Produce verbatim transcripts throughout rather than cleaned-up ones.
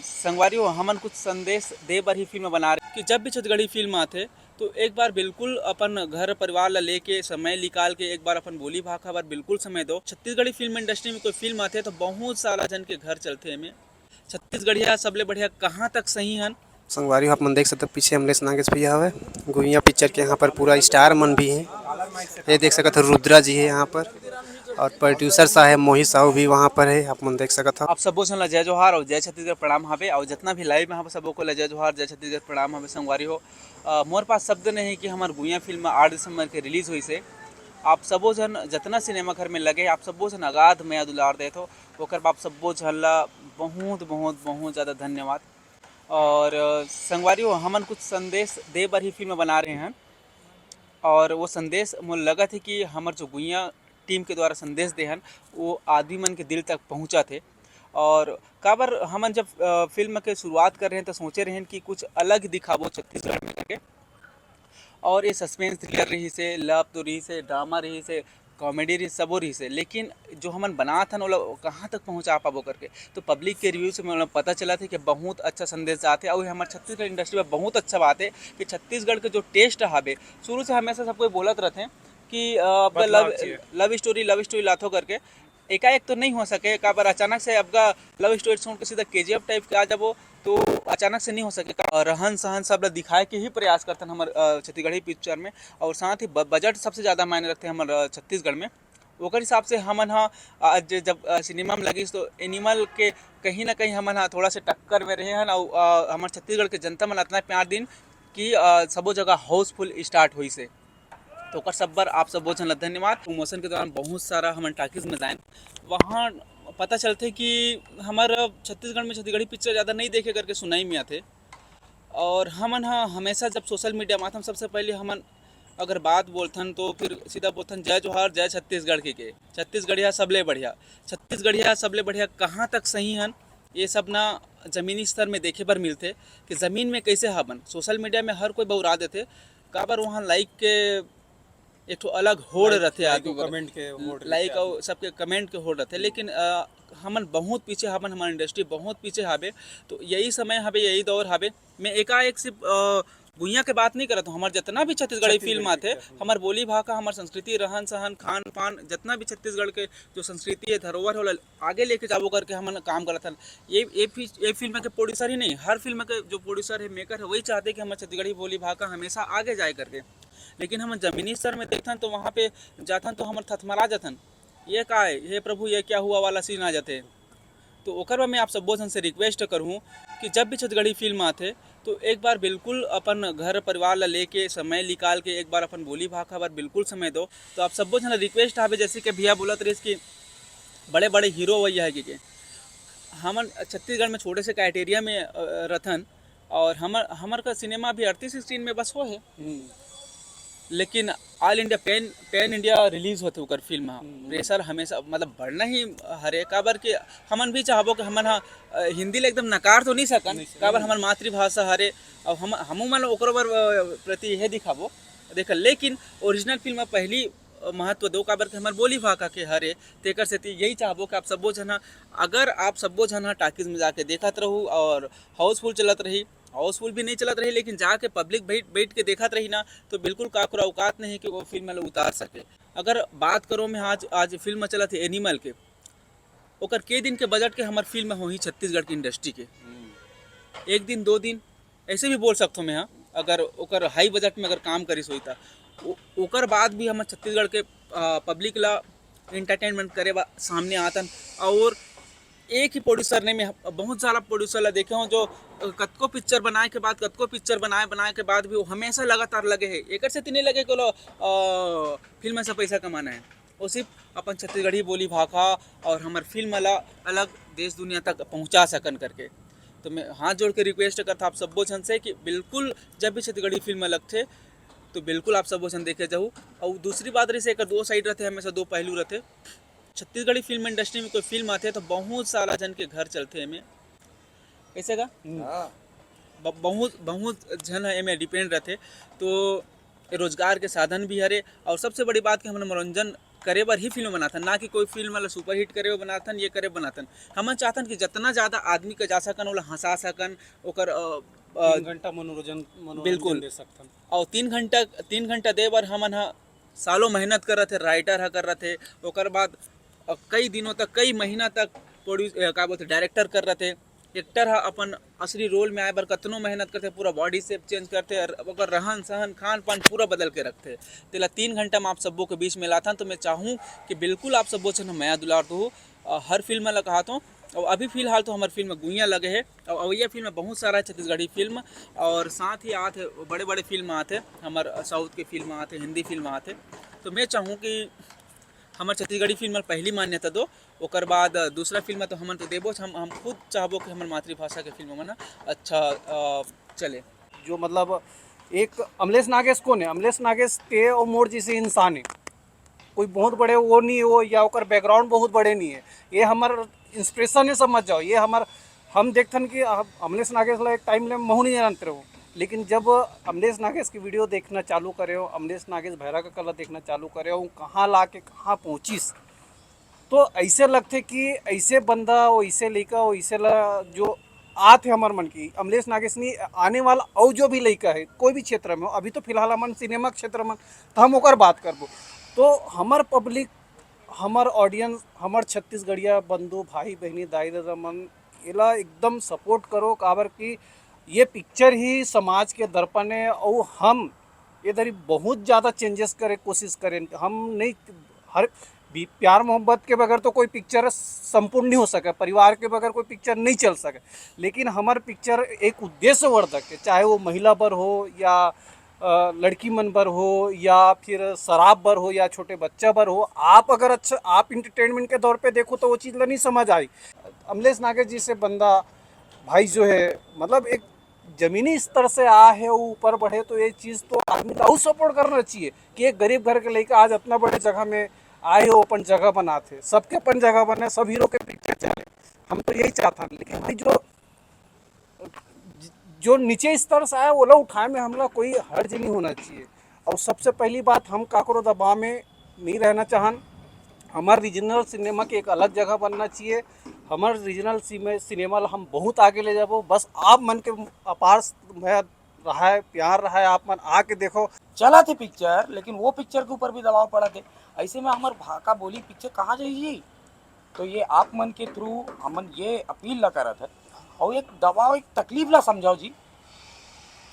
संगवारी हो, हमन कुछ संदेश दे बर ही फिल्म बना रहे कि जब भी छत्तीसगढ़ी फिल्म आथे, तो एक बार बिल्कुल अपन घर परिवार ला लेके, समय निकाल के एक बार अपन बोली भाखा बर बिल्कुल समय दो। छत्तीसगढ़ी फिल्म इंडस्ट्री में कोई फिल्म आथे, तो बहुत सारा जन के घर चलथे एमे। छत्तीसगढ़िया सबले बढ़िया कहाँ तक सही हन? संगवारी हो, आप मन देख सकत हो, पीछे अमलेश नागेश भैया हवे, गुइया पिक्चर के यहाँ पर पूरा स्टार मन भी है। ये देख सकत हो, रुद्रा जी है यहाँ पर, और प्रोड्यूसर साहब मोहित साहू भी वहाँ पर है, आप मन देख सकत हो। आप सबो झन ला जय जोहार और जय छत्तीसगढ़ प्रणाम हवे, और जितना भी लाइव में हवे, सबो को ला जय जोहार, जय छत्तीसगढ़ प्रणाम हवे। संगवारी हो, अ, मोर पास शब्द नहीं कि हमार गुइया फिल्म आठ दिसंबर के रिलीज हुई से। आप सबो झन जितना सिनेमा घर में लगे, आप सबो झन अगाध मया दुलार देत हो, ओकर बर आप सबो झन ला बहुत, बहुत, बहुत ज़्यादा धन्यवाद। और, अ, संगवारी हो, हमन कुछ संदेश दे बर ही फिल्म बना रहे हन, और वो संदेश मोला लगत हे कि हमर जो गुइया टीम के द्वारा संदेश दे हन, वो आदमी मन के दिल तक पहुँचत हे। और काबर हमन जब, अ, फिल्म के शुरुआत करे रहेन, तो सोचे रहेन कि कुछ अलग दिखाबो छत्तीसगढ़ में करके। और ये सस्पेंस थ्रिलर रहिस हे, लव तो रहिस हे, ड्रामा रहिस हे, कॉमेडी रहिस, सबो रहिस हे, लेकिन जो हमन बनात हन, ओला कहाँ तक पहुँचा पाबो करके। तो पब्लिक के रिव्यू से मोला पता चलत हे कि बहुत अच्छा संदेश जात हे, अउ ये हमर छत्तीसगढ़ इंडस्ट्री में बहुत अच्छा बात हे कि छत्तीसगढ़ के जो टेस्ट हावे, शुरू से हमेशा सब कोई बोलत रथे कि, अ, अब बदलाव लव, चाहिए। लव स्टोरी, लव स्टोरी लाथो करके। एकाएक तो नहीं हो सके, काबर अचानक से अबका लव स्टोरी छोड़ के सीधा केजीएफ टाइप के आ जाबो, तो अचानक से नहीं हो सके। का रहन सहन सब ला दिखाए के ही प्रयास करथन हमर, अ, छत्तीसगढ़ी पिक्चर में, और साथ ही ब-, बजट सबसे ज़्यादा मायने रखथे हमर, अ, छत्तीसगढ़ में। ओकर हिसाब से हमन ह आज जब, अ, सिनेमा में लगिस, तो एनिमल के कहीं ना कहीं हमन ह थोड़ा से टक्कर में रहे हन, अउ, अ, हमर छत्तीसगढ़ के जनता मन अतना प्यार दिन कि, अ, सबो जगह हाउसफुल स्टार्ट होइस हे। तो ओकर सब बर आप सबो झन ला धन्यवाद। प्रमोशन के दौरान बहुत सारा हमन टॉकीज में जाएन, वहाँ पता चलथे कि हमर छत्तीसगढ़ में छत्तीसगढ़ी पिक्चर ज़्यादा नहीं देखे करके सुनाई में आथे। और हमन ह हमेशा जब सोशल मीडिया माध्यम, सबसे पहले हमन अगर बात बोलथन, तो फिर सीधा बोलथन, "जय जोहार, जय छत्तीसगढ़" के, के छत्तीसगढ़िया सबले बढ़िया। छत्तीसगढ़िया सबले बढ़िया कहाँ तक सही हन, ये सब ना जमीनी स्तर में देखे बर मिलथे कि जमीन में कैसे हाबन। सोशल मीडिया में हर कोई बउरा देथे, काबर वहाँ लाइक के एक ठो अलग होड़ लाइक, रथे लाइक आदमी अउ बर। कमेंट के होड़ रथे लाइक आदमी। अउ सबके कमेंट के होड़ रथे, लेकिन, अ, हमन बहुत पीछे हाबन, हमर इंडस्ट्री बहुत पीछे हाबे। तो यही समय हाबे, यही दौर हाबे। मैं एकाएक सिर्फ, अ, गुइया के बात नहीं करत हूँ, हमर जितना भी छत्तीसगढ़ी छत्तीसगढ़ी फिल्म आथे, पिक्चर, हम्म। हमर बोली भाखा, हमर संस्कृति, रहन सहन, खान पान, जितना भी छत्तीसगढ़ के जो संस्कृति है, धरोहर है, ओला आगे लेके जाबो करके हमन काम करत हन। ये, ये फि-, ये फिल्म के प्रोड्यूसर ही नहीं, हर फिल्म के जो प्रोड्यूसर है, मेकर है, वही चाहते कि हमर छत्तीसगढ़ी बोली भाखा हमेशा आगे जाए करके। लेकिन हमन जमीनी स्तर में देखथन, तो वहाँ पे जाथन, तो हमन थथमरा जाथन, "ये का है? हे प्रभु, ये क्या हुआ?" वाला सीन आ जाथे। तो ओकर बर मैं आप सब्बो झन से रिक्वेस्ट करहूँ कि जब भी छत्तीसगढ़ी फिल्म आथे, तो एक बार बिल्कुल अपन घर परिवार ला लेके, समय निकाल के एक बार अपन बोली भाखा बर बिल्कुल समय दो। तो आप सब्बो झन ला रिक्वेस्ट हावे, जैसे कि भैया बोलत रहिस कि बड़े-बड़े हीरो वही है कि के। हमन छत्तीसगढ़ में छोटे से क्राइटेरिया में, अ, रथन, और हमर, हमर का सिनेमा अभी अड़तीस स्क्रीन में बस हो है। हम्म। लेकिन all India, pan, pan India release होथे ओकर फिल्म ह। हम्म। प्रेशर हमेशा, मतलब, बढ़ना ही हरे, काबर के हमन भी चाहबो कि हमन ह, अ, हिंदी ला एकदम नकार तो नहीं सकन, नहीं सकन। काबर हमर मातृभाषा हरे, और हम, हमू मन ओकर बर, अ, प्रति यह दिखाबो, देख, लेकिन ओरिजिनल फिल्म म पहली, अ, महत्व दो, काबर के हमर बोली भाखा के हरे, तेकर सेती यही चाहबो कि आप सब्बो झन ह, अगर आप सब्बो झन ह टॉकीज में जाके देखत रहू और हाउसफुल चलत रही, हाउसफुल भी नहीं चलत रही, लेकिन जाके पब्लिक बैठ, बैठ के देखत रही ना, तो बिल्कुल काकरो औकात नहीं कि वो फिल्म ला उतार सके। अगर बात करो मैं आज, आज फिल्म चलत है एनिमल के, ओकर के दिन के बजट के हमर फिल्म होही छत्तीसगढ़ के इंडस्ट्री के। हम्म। एक दिन, दो दिन, ऐसे भी बोल सकथो मैं, हाँ, अगर ओकर हाई बजट में अगर काम करिस होई त ओ-, ओकर बाद भी हमर छत्तीसगढ़ के, आ, पब्लिक ला एंटरटेनमेंट करे बा सामने आतन। और एक ही प्रोड्यूसर ने, मैं बहुत सारा प्रोड्यूसर ला देखे हूँ जो, अ, कतको पिक्चर बनाए के बाद, कतको पिक्चर बनाए, बनाए के बाद भी वो हमेशा लगातार लगे है। एकर सेती नहीं लगे कि ओला, अ, फिल्म से पैसा कमाना है, वो सिर्फ अपन छत्तीसगढ़ी बोली भाखा और हमर फिल्म ला अलग देश दुनिया तक पहुँचा सकन करके। तो मैं हाथ जोड़ के रिक्वेस्ट करता आप सब्बो झन से कि बिल्कुल जब भी छत्तीसगढ़ी फिल्म लगथे, तो बिल्कुल आप सब्बो झन देखे जाहू। और दूसरी बात रही से, एकर दो साइड रहते, हमेशा दो पहलू रहते। छत्तीसगढ़ी फिल्म इंडस्ट्री में कोई फिल्म आथे, तो बहुत सारा झन के घर चलथे एमे। कैसे का? हम्म। हाँ। ब-, बहुत, बहुत झन ह एमे डिपेंड रहथे। तो रोजगार के साधन भी हरे, और सबसे बड़ी बात कि हमन मनोरंजन करे बर ही फिल्म बनाथन, ना कि कोई फिल्म ला सुपरहिट करे बर बनाथन, ये करे बर बनाथन। हमन चाहथन कि जतना ज्यादा आदमी के जा सकन, ओला हंसा सकन, ओकर, अ, अ, तीन घंटा मनोरंजन, मनोरंजन बिल्कुल। दे सकथन। और तीन घंटा, तीन घंटा दे बर हमन ह सालों मेहनत कर रथे, राइटर ह कर रथे, ओकर बाद, अ, कई दिनों तक, कई महीना तक प्रोड्यूस-, अ, का बोलथे, डायरेक्टर कर रथे। एक्टर ह अपन असली रोल में आए बर कतनो मेहनत करथे, पूरा बॉडी शेप चेंज करथे, और ओकर रहन सहन, खान पान पूरा बदल के रखथे। तेला तीन घंटा में आप सबो के बीच में लाथन, तो मैं चाहूँ कि बिल्कुल आप सबो झन मया दुलार दो, अ, हर फिल्म ला कहात हूँ। और अभी फिलहाल तो हमर फिल्म गुइया लगे है, और अवैया फिल्म बहुत सारा है, छत्तीसगढ़ी फिल्म, और साथ ही आत है बड़े बड़े फिल्म आत है, हमर साउथ के फिल्म आत है, हिंदी फिल्म आत है। तो मैं चाहूँ कि हमर छत्तीसगढ़ी फिल्म ला पहली मान्यता दो, ओकर बाद दूसरा फिल्म तो हमन तो देबो, हम, हम खुद चाहबो कि हमर मातृभाषा के फिल्म मन ह अच्छा, अ, चले। जो मतलब एक अमलेश नागेश कौन है? अमलेश नागेश ते और मोर जैसे इंसान है, कोई बहुत बड़े वो नहीं है वो, या ओकर बैकग्राउंड बहुत बड़े नहीं है। ये हमर इंस्पिरेशन है, समझ जाओ। ये हमर, हम देखथन कि हम अमलेश नागेश ला एक टाइम ले महू नहीं जानत रहो, लेकिन जब अमलेश नागेश की वीडियो देखना चालू करे हो, अमलेश नागेश भैरा काका ला देखना चालू करे हो, कहाँ ला के कहाँ पहुँचिस, तो ऐसे लगथे कि ऐसे बंदा, वैसे लइका, वैसे ला जो आत है हमर मन की, अमलेश नागेश नहीं, आने वाला और जो भी लइका है कोई भी क्षेत्र में हो, अभी तो फिलहाल हमन सिनेमा क्षेत्र में, तो हम ओकर बात करबो। तो हमर पब्लिक, हमर ऑडियंस, हमर छत्तीसगढ़िया बंधु, भाई बहनी, दाई ददा मन, एला एकदम सपोर्ट करो, काबर कि ये पिक्चर ही समाज के दर्पण है। और हम इधर ही बहुत ज़्यादा चेंजेस करे कोशिश करें। हम नहीं, हर भी प्यार मोहब्बत के बगैर तो कोई पिक्चर संपूर्ण नहीं हो सके, परिवार के बगैर कोई पिक्चर नहीं चल सके। लेकिन हमर पिक्चर एक उद्देश्यवर्धक है, चाहे वो महिला बर हो या, अ, लड़की मन बर हो या फिर शराब बर हो या छोटे बच्चा बर हो। आप अगर अच्छा, आप इंटरटेनमेंट के तौर पे देखो तो वो चीज़ ला नहीं समझ आई। अमलेश नागेश जी से बंदा भाई जो है, मतलब एक जमीनी स्तर से आ है, वो ऊपर बढ़े, तो ये चीज़ तो आदमी ला सपोर्ट करना चाहिए कि एक गरीब घर के लइका आज इतना बड़े जगह में आए हो, अपन जगह बनाते, सबके अपन जगह बने, सब हीरो के पिक्चर चले। हम तो यही चाहता हन, लेकिन भाई जो, जो नीचे स्तर से आए, वो ला उठाए में हमला कोई हर्ज नहीं होना चाहिए। और सबसे पहली बात, हम काकरो दबाव में नहीं रहना चाहन। हमार रीजनल सिनेमा के एक अलग जगह बनना चाहिए। हमार रीजनल सिमे-, सिनेमा ला हम बहुत आगे ले जाबो। बस आप मन के अपार मया रहा है, प्यार रहा है, आप मन आके देखो। चलत हे पिक्चर, लेकिन वो पिक्चर के ऊपर भी दबाव पड़त हे। ऐसे में हमर भाका बोली पिक्चर कहाँ जाही जी? तो ये आप मन के थ्रू हमन ये अपील ला करत है, और एक दबाव, एक तकलीफ ला समझाओ जी,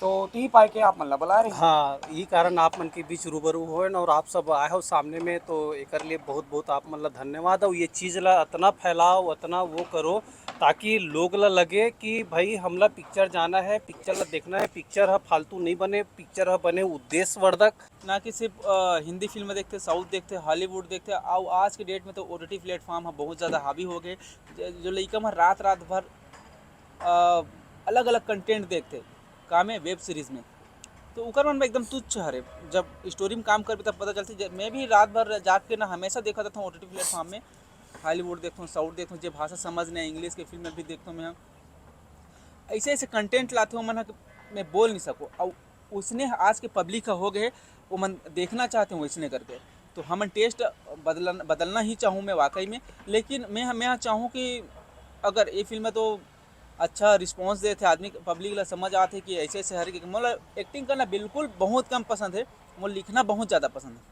तो ती पाए के आप मन ला बुलाए रहे। हाँ, ई कारण आप मन के बीच रूबरू होएन और आप सब आए हो सामने में, तो एकर लिए बहुत बहुत आप मन ला धन्यवाद। और ये चीज़ ला अतना फैलाओ, अतना वो करो, ताकि लोग ला लगे कि भाई हमला पिक्चर जाना है, पिक्चर ला देखना है, पिक्चर ह फालतू नहीं बने, पिक्चर ह बने उद्देश्यवर्धक। ना कि सिर्फ, अ, हिंदी फिल्म देखथे, साउथ देखथे, हॉलीवुड देखथे, अउ आज के डेट में तो ओटीटी प्लेटफॉर्म ह बहुत ज़्यादा हावी हो गए, ज-, जो लइका मन रात रात भर, अ, अलग-अलग कंटेंट देखथे, का में, वेब सीरीज में, तो उकर मन में एकदम तुच्छ हरे। जब स्टोरी में काम करबे तब पता चलथे। ज-, मैं भी रात भर जाग के ना हमेशा देखत रहथों ओटीटी प्लेटफॉर्म में, हॉलीवुड देखथों, साउथ देखथों, जे भाषा समझ नहीं, इंग्लिश के फिल्म भी देखथों मैं। ऐसे ऐसे कंटेंट लाथे ओमन ह कि मैं बोल नहीं सको। अउ उसने आज के पब्लिक ह हो गए, ओमन देखना चाहते हैं वैसने करके। तो हमन टेस्ट बदलन-, बदलना ही चाहूँ मैं वाकई में। लेकिन मैं, मैं चाहूँ कि अगर ये फिल्म तो अच्छा रिस्पॉन्स देथे, आदमी, पब्लिक ला समझ आथे कि ऐसे ऐसे हर के, मोला एक्टिंग करना बिल्कुल बहुत कम पसंद है, मोला लिखना बहुत ज़्यादा पसंद है।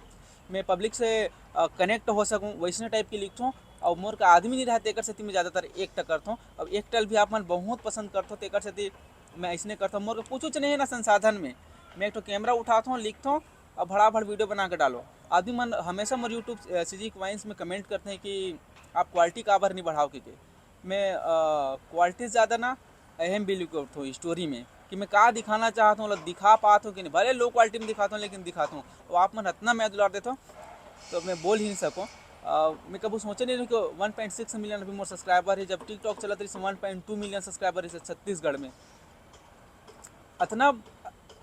मैं पब्लिक से, अ, कनेक्ट हो सकूँ, वैसने टाइप के लिखथों। और मोर का आदमी नहीं रहते, एकर सेती मैं ज़्यादातर एक्ट करथों। अब एक्ट ल भी आप मन बहुत पसंद करथो, तेकर सेती मैं ऐसने करथों। मोर का कुछ नहीं है ना संसाधन में, मैं एक ठो कैमरा उठाथों, लिखथों और भड़ाभड़ वीडियो बना के डालो। आदमी मन हमेशा मोर YouTube, अ, सीजी क्वाइंस में कमेंट करते हैं कि आप क्वालिटी काबर नहीं बढ़ाओ के, के। मैं, अ, क्वालिटी ज़्यादा ना अहम बिलीव करथों स्टोरी में कि मैं का दिखाना चाहत हूँ, मतलब दिखा पात हूँ कि नहीं। भले लो क्वालिटी में दिखाता हूँ, लेकिन दिखाता हूँ। और आप मन इतना मया दुलार देथो, तो मैं बोल ही नहीं सकूँ। अ, मैं कभी सोचे नहीं रही कि वन पॉइंट सिक्स मिलियन अभी मोर सब्सक्राइबर है, जब TikTok चलत रही वन पॉइंट टू मिलियन सब्सक्राइबर है छत्तीसगढ़ में। अतना,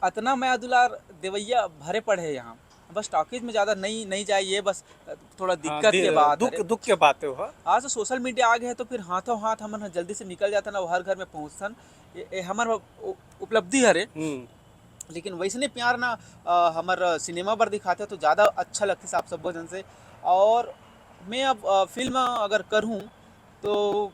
अतना मया दुलार देवैया भरे पड़े हैं यहाँ। बस टॉकीज में ज़्यादा नहीं, नहीं जाए, ये बस थोड़ा हाँ, दिक्कत दि-, के बात दुख, हरे। दुख के बात है वो। आज तो सोशल मीडिया आ गए है, तो फिर हाथों हाथ हमन ह जल्दी से निकल जाता ना, वो हर घर में पहुँचथन। ये, ये हमर उ-, उपलब्धि हरे। हम्म। लेकिन वैसने प्यार ना, अ, हमर सिनेमा बर दिखाते तो ज़्यादा अच्छा लगती आप सबो जन से। और मैं अब, अ, फिल्म अगर करहूँ तो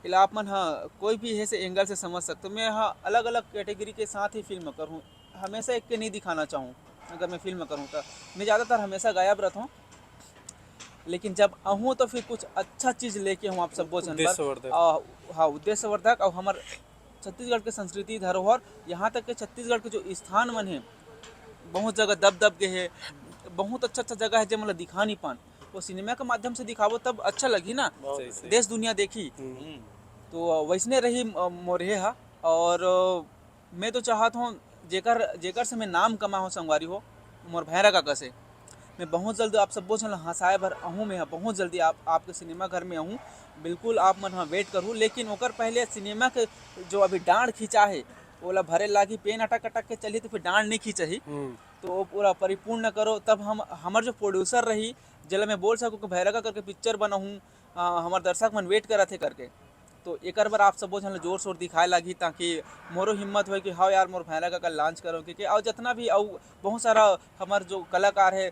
एला आप मन ह कोई भी ऐसे एंगल से समझ सकते हो। मैं ह अलग-अलग कैटेगरी के साथ ही फिल्म करहूँ, हमेशा एक के नहीं दिखाना चाहूँ। अगर मैं फिल्म करहूँ तो मैं ज़्यादातर हमेशा गायब रहता हूँ, लेकिन जब आहूँ तो फिर कुछ अच्छा चीज़ लेके आहूँ आप सब्बो झन बर। उद्देश्यवर्धक। आ, हाँ, उद्देश्यवर्धक। और हमर छत्तीसगढ़ के संस्कृति धरोहर, यहाँ तक के छत्तीसगढ़ के जो स्थान मन हे, बहुत जगह दब दब के हे, बहुत अच्छा अच्छा जगह है जे मतलब दिखा नहीं पान, वो सिनेमा के माध्यम से दिखाबो तब अच्छा लगही ना, सही, सही। देश दुनिया देखही। हम्म। तो वैसने रही, अ, मोर हे हा। और, अ, मैं तो चाहत हूँ जेकर, जेकर से मैं नाम कमा हूँ संगवारी हो, मोर भैरा काका से। मैं बहुत जल्द आप सब्बो झन ल हंसाए बर आहूँ। मैं ह बहुत जल्दी आप, आपके सिनेमा घर में आहूँ। बिल्कुल आप मन ह वेट करहू, लेकिन ओकर पहले सिनेमा के जो अभी डांड खिंचा है, ओला भरे लागी। पेन अटक अटक के चलही तो फिर डांड नहीं खिंचही। हम्म। तो वो पूरा परिपूर्ण करो, तब हम, हमर जो प्रोड्यूसर रही, जेला मैं बोल सकूँ कि भैरा काका करके पिक्चर बनाहूँ, अ, हमर दर्शक मन वेट करत हे करके। तो एकर बर आप सब्बो झन ल जोर शोर दिखाए लागही, ताकि मोरो हिम्मत होए कि हाँ यार, मोर भैरा काका ल लॉन्च करो, क्योंकि और जितना भी और बहुत सारा हमर जो कलाकार है,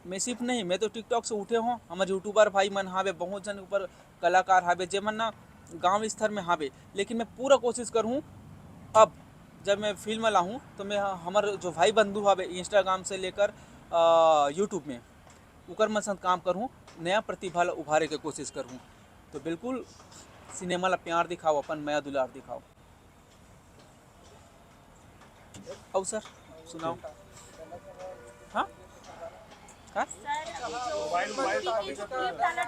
मैं सिर्फ नहीं, मैं तो TikTok से उठे हों, हमर यूट्यूबर भाई मन हावे, बहुत झन ऊपर कलाकार हावे, जेमन ना गांव स्तर में हावे, लेकिन मैं पूरा कोशिश करहूँ अब जब मैं फिल्म लाहूँ तो मैं हमर जो भाई बंधु हावे Instagram से लेकर, अ, YouTube में, उकर मन संग काम करहूँ, नया प्रतिभा ला उभारे के कोशिश करहूँ। तो बिल्कुल सिनेमा ला प्यार दिखाओ, अपन मया दुलार दिखाओ। अउ सर, सुनाओ। हाँ? का? सर, अभी जो मोबाइल, मोबाइल का अभी जो स्क्रिप्ट वाला